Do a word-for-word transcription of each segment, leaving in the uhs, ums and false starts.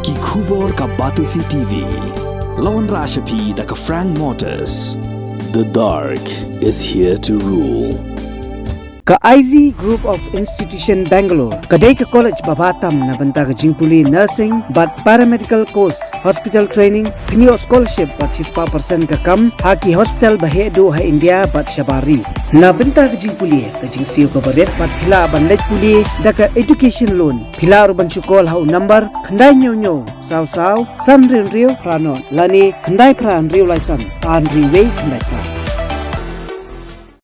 Ki khubor ka Batesi T V. La wanrah sha phi da ka Frank Motors. The dark is here to rule. Ka I Z Group of Institution Bangalore ka dei ka college ba bha tam na bynta ka jingpule nursing bad paramedical course, hospital training, kynnoh scholarship bad shispah percent ka kam ha ki hospital ba heh duh ha India bad shabar ri. Na bynta ka jingpule ka jingsiew kaba rit bad phi lah ban leit pule da ka education loan. Phi lah ruh ban shu call ha u number khyndai hynñiew hynñiew saw saw san hynriew hynriew phra nod lane khyndai phra hynriew lai san ar hynriew wei khyndai phra.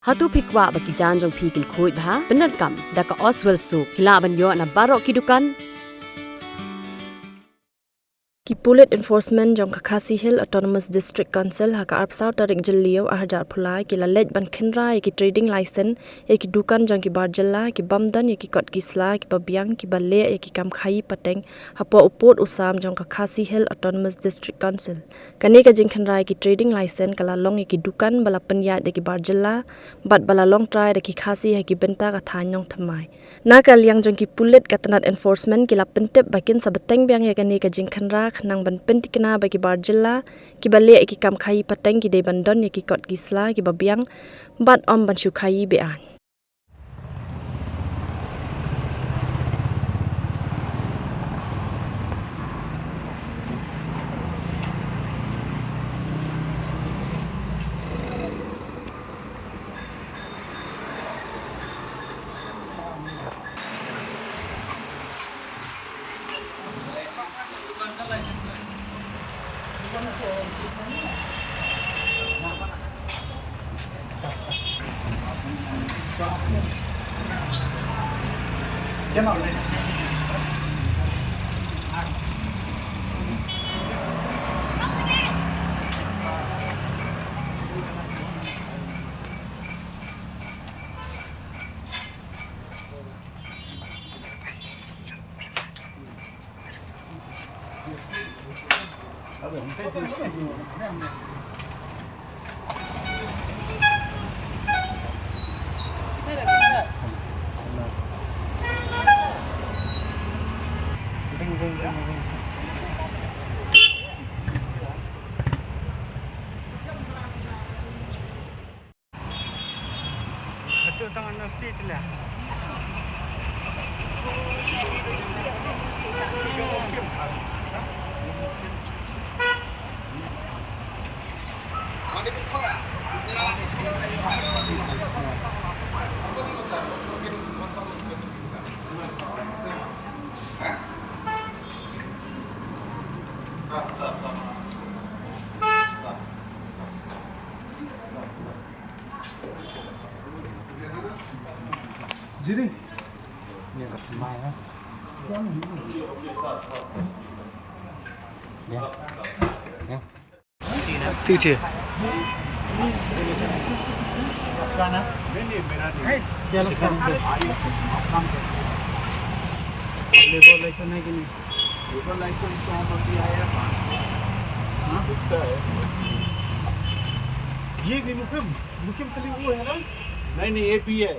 Hato phi kwah ba ki jaiñ jong phi kin khuid bha? Pyndonkam da ka Oswell Soap. Phi lah ban ïoh na baroh ki dukan. Ki pulit enforcement jong ka Khasi Hills Autonomous District Council ha ka arphew saw tarik Jylliew arhajar arphew lai ki la leit ban khynra ïa ki trading license ïa ki dukan jong ki bar jylla ki bym don ïa ki kot ki sla kiba biang kiba leh ïa ki kam khaii pateng hapoh u pud u sam jong ka Khasi Hills Autonomous District Council. Kane ka jingkhynra ïa ki trading license ka la long ïa ki dukan ba la pynïaid da ki bar jylla bad ba la long trai da ki Khasi ha ki bynta ka thaiñ nongthymmai. Na ka liang jong ki pulit ka tnat enforcement ki la pyntip ba kin sa bteng biang ïa kane ka jingkhynra khnang ban pynthikna ba ki bar jylla kiba leh ïa ki kam khaii pateng ki dei ban don ïa ki kot ki sla kiba biang bad ym ban shu khaii be-aiñ. ये भी मुखिम, मुखिम खाली वो है ना? नहीं, नहीं, ये भी है।